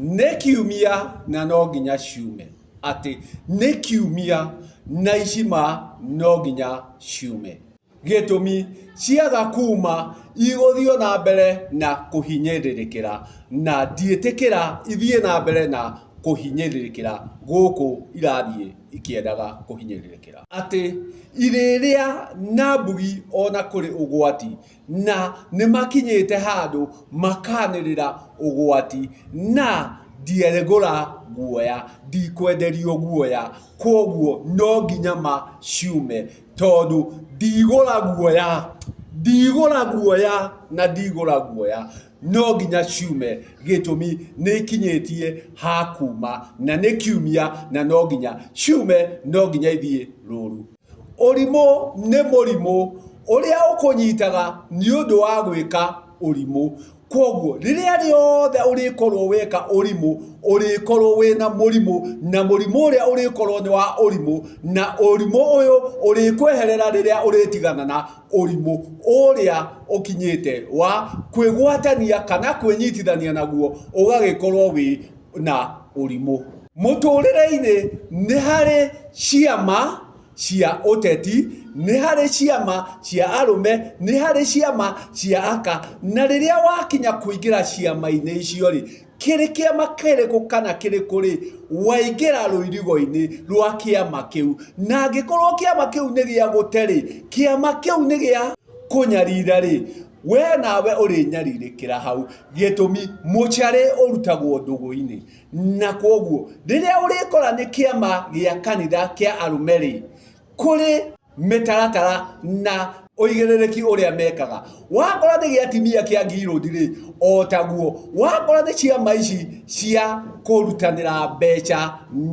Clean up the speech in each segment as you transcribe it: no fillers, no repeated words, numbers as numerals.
Nĩ kiumia na no nginya ciume. Atĩ nĩ kiumia na ici ma no nginya ciume. Gĩtũmi, ciaga kuma igũthiĩ o na mbere na kũhinyĩrĩrĩkĩra na ndiĩtĩkĩra ithiĩ na mbere na kũhinyĩrĩrĩkĩra gũkũ irathiĩ ikĩendaga kũhinyĩrĩrĩkĩra. Atĩ irĩrĩa na mbugi ona kũrĩ ũgwati na nĩ makinyĩte handũ makanĩrĩra ũgwati na ndieregũra guoya, ndikwenderio guoya, kwoguo no nginya ma ciume tondũ ndigũra guoya, ndigũra guoya na ndigũra guoya, no nginya ciume gĩtũmi nĩ ikinyĩtie ha kuma na nĩ kiumia na no nginya ciume, no nginya ithiĩ rũru. Ũrimũ nĩ mũrimũ ũrĩa ũkũnyitaga nĩ ũndũ wa gwĩka ũrimũ. Kwoguo rĩrĩa rĩothe ũrĩkorwo weka ũrimũ, ũrĩkorwo wĩna mũrimũ, na mũrimũ ũrĩa ũrĩkorwo nĩ wa ũrimũ, na ũrimũ ũyũ ũrĩkweherera rĩrĩa ũrĩtigana na ũrimũ ũrĩa ũkinyĩte wa kwĩgwatania kana kwĩnyitithania naguo ũgagĩkorwo wĩ na ũrimũ. Mũtũrĩre-inĩ nĩ harĩ ciama cia ũteti, nĩ harĩ ciama cia arũme, nĩ harĩ ciama cia aka, na rĩrĩa wakinya kũingĩra ciama-inĩ icio rĩ, kĩrĩ kĩama kĩrĩkũ kana kĩrĩkũ rĩ, waingĩra rũirigo-inĩ rwa kĩama kĩu. Na angĩkorwo kĩama kĩu nĩ gĩa gũte rĩ, kĩama kĩu nĩ gĩa kũnyarira rĩ, we nawe ũrĩnyarirĩkĩra hau. Gĩtũmi, mũcarĩ ũrutagwo ndũgũ-inĩ. Na kwoguo rĩrĩa ũrĩkora nĩ kĩama gĩa kanitha kĩa arũme rĩ, kũrĩ mĩtaratara na ũigĩrĩrĩki ũrĩa mekaga. Wakora nĩ gĩa atimia kĩa ngirũndi rĩ, o taguo. Wakora nĩ ciama ici cia kũrutanĩra mbeca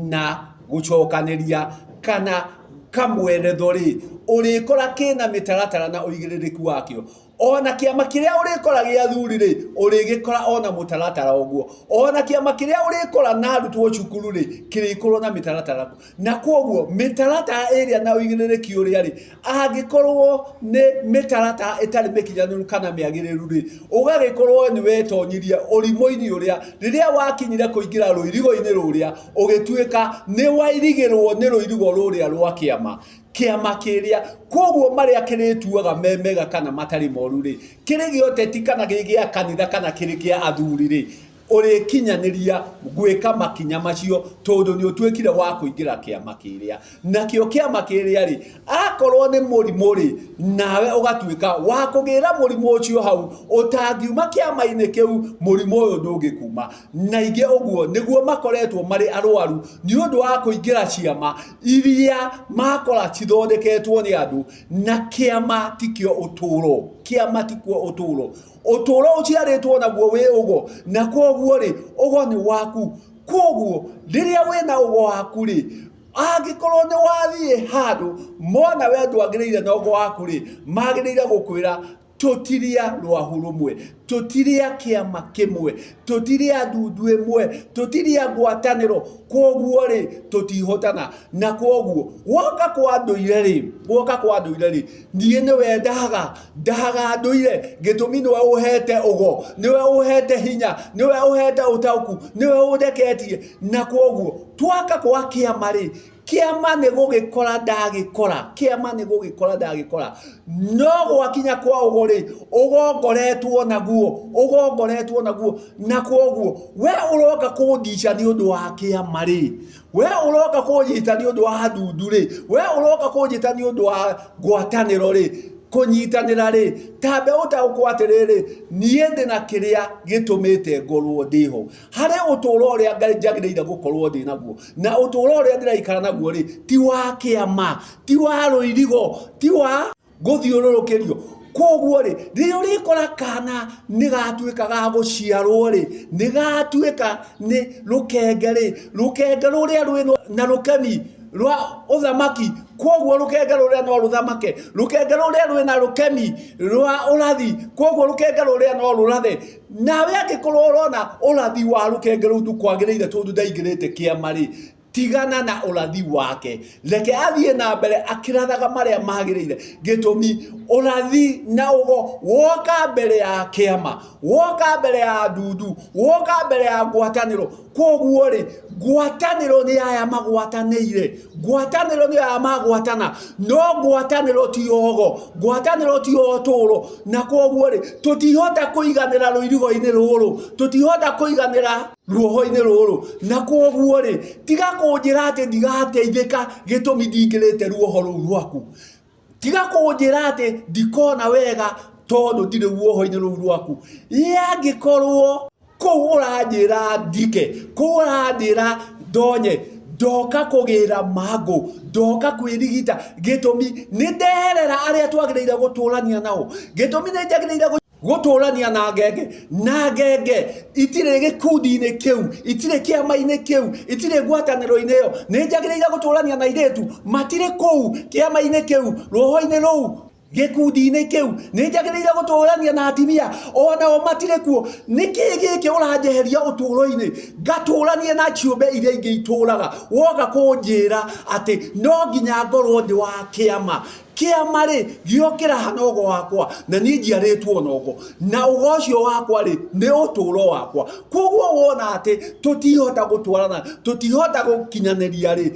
na gũcokanĩria kana kamweretho rĩ, ũrĩkora kĩna mĩtaratara na ũigĩrĩrĩki wakĩo. Ona kĩama kĩrĩa ũrĩkora gĩa athuri rĩ, ũrĩgĩkora ona mũtaratara ũguo. Ona kĩama kĩrĩa ũrĩkora na arutwo cukuru rĩ, kĩrĩkorwo na mĩtaratara. Na kwoguo mĩtaratara ĩrĩa na ũigĩrĩrĩki ũrĩa rĩ, angĩkorwo nĩ mĩtaratara ĩtarĩ mĩkinyanĩru kana mĩagĩrĩru rĩ, ũgagĩkorwo nĩ wetonyirie ũrimũ-inĩ ũrĩa, rĩrĩa wakinyire kũingĩra rũirigo-inĩ rũrĩa, ũgĩtuĩka nĩ wairigĩrwo nĩ rũirigo rũrĩa rwa kĩama. Kĩama kĩrĩa, kwoguo marĩa kĩrĩtuaga me mega kana matarĩ moru rĩ, kĩrĩ gĩa ũteti kana gĩ gĩa kanitha kana kĩrĩ kĩa athuri rĩ, ũrĩkinyanĩria gwĩka makinya macio tondũ nĩ ũtuĩkire wa kũingĩra kĩama kĩrĩa. Nakĩo kĩama kĩrĩa rĩ, akorwo nĩ mũrimũ rĩ, nawe ũgatuĩka wa kũgĩra mũrimũ ũcio hau, ũtangiuma kĩama-inĩ kĩu, mũrimũ ũyũ ndũngĩkuma. Na aingĩ ũguo nĩguo makoretwo marĩ arwaru nĩ ũndũ wa kũingĩra ciama iria makora cithondeketwo nĩ andũ, na kĩama tikĩo ũtũũro, kĩama tikuo ũtũũro. Ũtũũro ũciarĩtwo naguo wĩ ũgo, na kwoguo rĩ, ũgo nĩ waku. Kwoguo rĩrĩa wĩna ũgo waku rĩ, angĩkorwo nĩ wathiĩ handũ mona we ndwagĩrĩire na ũgo waku rĩ, magĩrĩire gũkwĩra tũtirĩ a rwahu rũmwe, tũtirĩ a kĩama kĩmwe, tũtirĩ a ndundu ĩmwe, tũtirĩ a ngwatanĩro, kwoguo rĩ, tũtihotana. Na kwoguo gwoka kwa ndũire rĩ, gwoka kwa ndũire rĩ, niĩ nĩwe ndahaga, ndahaga ndũire, gĩtũmi nĩwe ũhete ũgo, nĩwe ũhete hinya, nĩwe ũhete ũtaũku, nĩwe ũndeketie. Na kwoguo twaka kwa kĩama rĩ, Kĩama nĩ gũgĩkora ndagĩkora, kĩama nĩ gũgĩkora ndagĩkora. No gwakinya kwa ũgo rĩ, ũgo ngoretwo naguo, ũgo ngoretwo naguo. Na kwoguo we ũroka kũndica nĩ ũndũ wa kĩama rĩ, we ũroka kũnjita nĩ ũndũ wa ndundu rĩ, we ũroka kũnjita nĩ ũndũ wa ngwatanĩro rĩ, kũnyitanĩra rĩ, tambe ũtaũkwo atĩrĩrĩ, niĩ ndĩna kĩrĩa gĩtũmĩte ngorwo ndĩho. Harĩ ũtũũro ũrĩa Ngai njagĩrĩire gũkorwo ndĩ naguo, na ũtũũro ũrĩa ndĩraikara naguo rĩ, ti wa kĩama, ti wa rũirigo, ti wa gũthiũrũrũkĩrio. Kwoguo rĩ, rĩrĩa ũrĩkora kana nĩ gatuĩka ga gũciarwo rĩ, nĩ gatuĩka nĩ rũkenge rĩ, rũkenge rũrĩa rwĩ na rũkemi rwa ũthamaki, kwoguo rũkenge rũrĩa no rũthamake, rũkenge rũrĩa rwĩna rũkemi rwa ũrathi, kwoguo rũkenge rũrĩa no rũrathe. Nawe angĩkorwo ũrona ũrathi wa rũkenge rũu ndũkwagĩrĩire tondũ ndaingĩrĩte kĩama rĩ, Tigana na ũrathi wake, reke athiĩ na mbere akĩrathaga marĩa magĩrĩire. Gĩtũmi, ũrathi na ũgo woka mbere ya kĩama, woka mbere ya ndundu, woka mbere ya ngwatanĩro. Kwoguo rĩ, ngwatanĩro nĩ aya magwatanĩire, ngwatanĩro nĩ aya magwatana, no ngwatanĩro ti ogo, ngwatanĩro ti ũtũũro. Na kwoguo rĩ, tũtihota kũiganĩra rũirigo-inĩ rũrũ, tũtihota kũiganĩra ruoho-inĩ rũrũ. Na kwoguo rĩ, tiga kũnjĩra atĩ ndigateithĩka gĩtũmi ndingĩrĩte ruoho rũu rwaku. Tiga kũnjĩra atĩ ndikona wega tondũ ndirĩ ruoho-inĩ rũu rwaku. Ĩ angĩkorwo kũu ũranjĩra ndike, kũu ũranjĩra ndonye, ndoka kũgĩra mangũ, ndoka kwĩrigita, gĩtũmi nĩ ndeherera arĩa twagĩrĩire gũtũrania nao, gĩtũmi nĩ njagĩrĩire gũtũrania na ngenge, na ngenge itirĩ gĩkundi-inĩ kĩu, itirĩ kĩama-inĩ kĩu, itirĩ ngwatanĩro-inĩ ĩyo. Nĩ njagĩrĩire gũtũrania na airĩtu, matirĩ kũu kĩama-inĩ kĩu, rũho-inĩ rũu, gĩkundi-inĩ kĩu. Nĩ njagĩrĩire gũtũrania na atimia, onao matirĩ kuo. Nĩkĩ gĩkĩ ũranjeheria ũtũũro-inĩ ngatũranie na ciũmbe iria ingĩ itũraga? Woka kũnjĩra atĩ no nginya ngorwo ndĩ wa kĩama. Kĩama rĩ, gĩokĩra ha na ũgo wakwa, na niĩ njiarĩtwo na ũgo, na ũgo ũcio wakwa rĩ, nĩ ũtũũro wakwa. Koguo wona atĩ tũtihota gũtwarana, tũtihota gũkinyanĩria rĩ,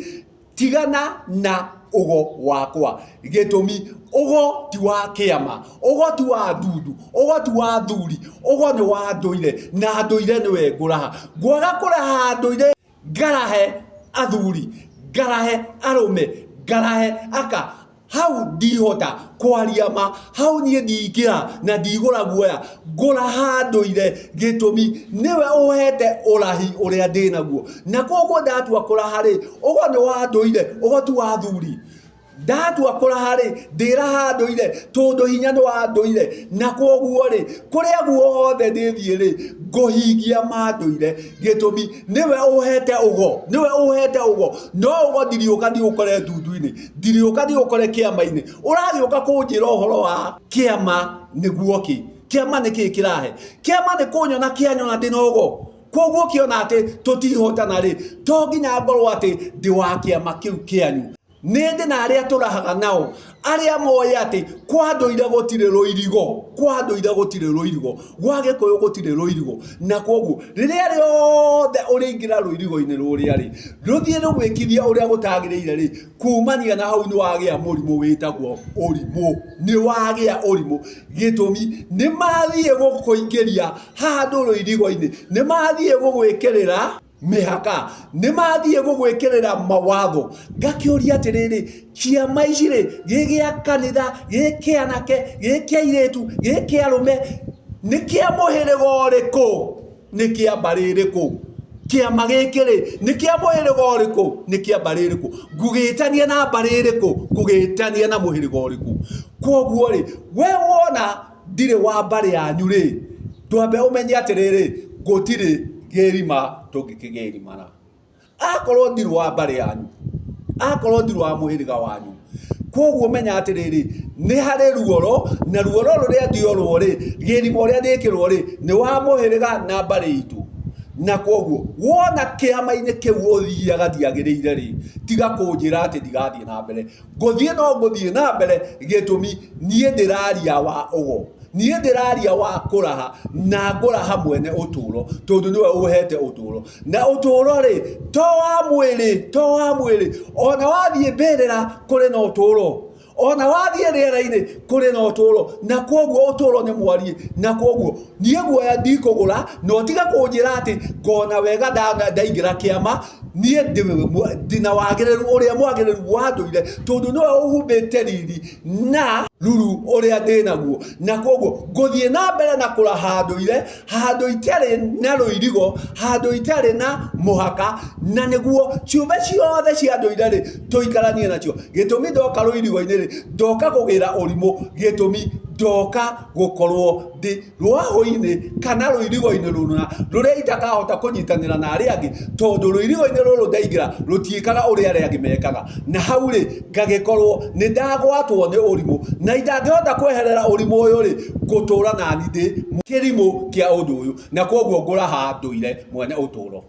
tigana na ũgo wakwa. Gĩtũmi, ũgo ti wa kĩama, ũgo ti wa ndundu, ũgo ti wa athuri, ũgo nĩ wa ndũire, na ndũire nĩwe ngũraha. Ngwaga kũraha ndũire ngarahe athuri, ngarahe arũme, ngarahe aka, hau ndihota kwaria ma, hau niĩ ndingĩra na ndigũra guoya, ngũraha ndũire, gĩtũmi nĩwe ũhete ũrahi ũrĩa ndĩnaguo. Na koguo ndatua kũraha rĩ, ũgo nĩ wa ndũire, ũgo ti wa athuri. Ndatua kũraha-rĩ, ndĩraha ndũire, tondũ hinya nĩ wa ndũire, na kwoguo-rĩ, kũrĩa guothe ndĩthiĩ-rĩ, ngũhingia ma ndũire. Gĩtũmi, nĩwe ũhete ũgo, nĩwe ũhete ũgo, no ũgo ndiriũka ndiũkore ndundu-inĩ, ndiriũka ndiũkore kĩama-inĩ. Ũragĩũka kũnjĩra ũhoro wa kĩama nĩguo kĩ? Kĩama nĩ kĩĩ kĩrahe? Kĩama nĩ kũnyona kĩanyona ndĩna ũgo. Kwoguo ũkĩona atĩ tũtihotana-rĩ, to nginya ngorwo atĩ ndĩ wa kĩama kĩu kĩanyu. Nĩ ndĩ na arĩa tũrahaga nao, arĩa moĩ atĩ kwa ndũire gũtirĩ rũirigo, kwa ndũire gũtirĩ rũirigo, gwa Gĩkũyũ gũtirĩ rũirigo. Na kwoguo rĩrĩa rĩothe ũrĩingĩra rũirigo-inĩ rũrĩa rĩ, rũthiĩ rũgwĩkithie ũrĩa gũtagĩrĩire rĩ, kumania na hau nĩ wagĩa mũrimũ wĩtagwo ũrimũ, nĩ wagĩa ũrimũ. Gĩtũmi nĩ mathiĩ gũkũingĩria handũ rũirigo-inĩ, nĩ mathiĩ gũgwĩkĩrĩra mĩhaka, nĩ mathiĩ gũgwĩkĩrĩra mawatho. Ngakĩũria atĩrĩrĩ, kĩama ici rĩ, gĩ gĩa kanitha, gĩ kĩa anake, gĩ kĩa airĩtu, gĩ kĩa arũme, nĩ kĩa mũhĩrĩga ũrĩkũ? Nĩ kĩa mbarĩ ĩrĩkũ? Kĩama gĩkĩ rĩ, nĩ kĩa mũhĩrĩga ũrĩkũ? Nĩ kĩa mbarĩ ĩrĩkũ? Ngũgĩtania na mbarĩ ĩrĩkũ? Ngũgĩtania na mũhĩrĩga ũrĩkũ? Kwoguo rĩ, we wona ndirĩ wa mbarĩ yanyu rĩ, ndwambe ũmenye atĩrĩrĩ, gũtirĩ gĩrima tũngĩkĩgĩrimana. Akorwo ndirĩ wa mbarĩ yanyu, akorwo ndirĩ wa mũhĩrĩga wanyu, kwoguo menya atĩrĩrĩ, nĩ harĩ ruoro, na ruoro rũrĩa ndiorwo rĩ, gĩrima ũrĩa ndĩkĩrwo rĩ, nĩ wa mũhĩrĩga na mbarĩ itũ. Na kwoguo wona kĩama-inĩ kĩu ũthiaga ndiagĩrĩire rĩ, tiga kũnjĩra atĩ ndigathiĩ na mbere. Ngũthiĩ no ngũthiĩ na mbere, gĩtũmi niĩ ndĩraria wa ũgo, niĩ ndĩraria wa kũraha, na ngũraha mwene ũtũũro, tondũ nĩwe ũhete ũtũũro. Na ũtũũro rĩ, to wa mwĩrĩ, to wa mwĩrĩ, ona wathiĩ mbĩrĩra kũrĩ na ũtũũro, ona wathiĩ rĩera-inĩ kũrĩ na ũtũũro, na kwoguo ũtũũro nĩ mwariĩ, na kwoguo niĩ guoya ndikũgũra, na ũtige kũnjĩra atĩ ngona wega ndaingĩra kĩama, niĩ ndĩna wagĩrĩru ũrĩa mwagĩrĩru wa ndũire, tondũ nĩwe ũhumbĩte riri na ruru ũrĩa ndĩnaguo, na kwoguo ngũthiĩ na mbere na kũraha ndũire handũ itarĩ na rũirigo, handũ itarĩ na mũhaka, na nĩguo ciũmbe ciothe cia ndũire rĩ tũikaranie nacio. Gĩtũmi ndoka rũirigo-inĩ rĩ, ndoka kũgĩra ũrimũ, gĩtũmi ndoka gũkorwo ndĩ rwahũ-inĩ kana rũirigo-inĩ rũna rũrĩa itakahota kũnyitanĩra na arĩa angĩ, tondũ rũirigo-inĩ rũrũ ndaingĩra rũtiĩkaga ũrĩa arĩa angĩ mekaga. Na hau rĩ, ngagĩkorwo nĩ ndagwatwo nĩ ũrimũ, na itangĩhota kweherera ũrimũ ũyũ rĩ, ngũtũra nani ndĩ kĩrimũ kĩa ũndũ ũyũ, na kwoguo ngũraha ndũire mwene ũtũũro.